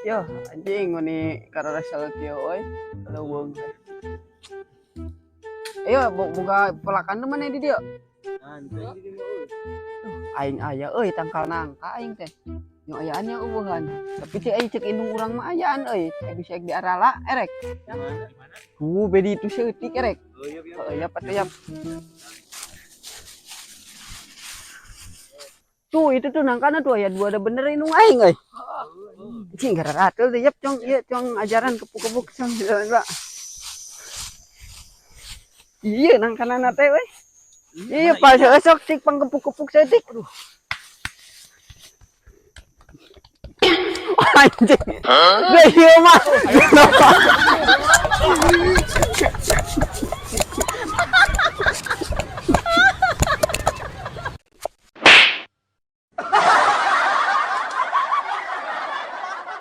Yo, anjing nguni kararasal kieu euy. Leuweung teh. Ayo boga pelakan mana di dieu? Aing aya euy tangkal nangka aing teh. Nyo ayaan nya eueuhan. Tapi cek aing cek indung urang mah ayaan euy. Cek bisa di arala erek. Tuh bedi itu seutik erek. Heeh ya patuh ya. Tuh itu tuh nangkana tuh aya dua ada bener indung aing euy. Cing gara ratul teh yep cong ieu cong ajaran kepuk-kepuk cong Pak. Iya nangkana teh euy. Iya pas esok cik pangkepuk-kepuk saeutik. Aduh. Anjing. Deh ieu mah.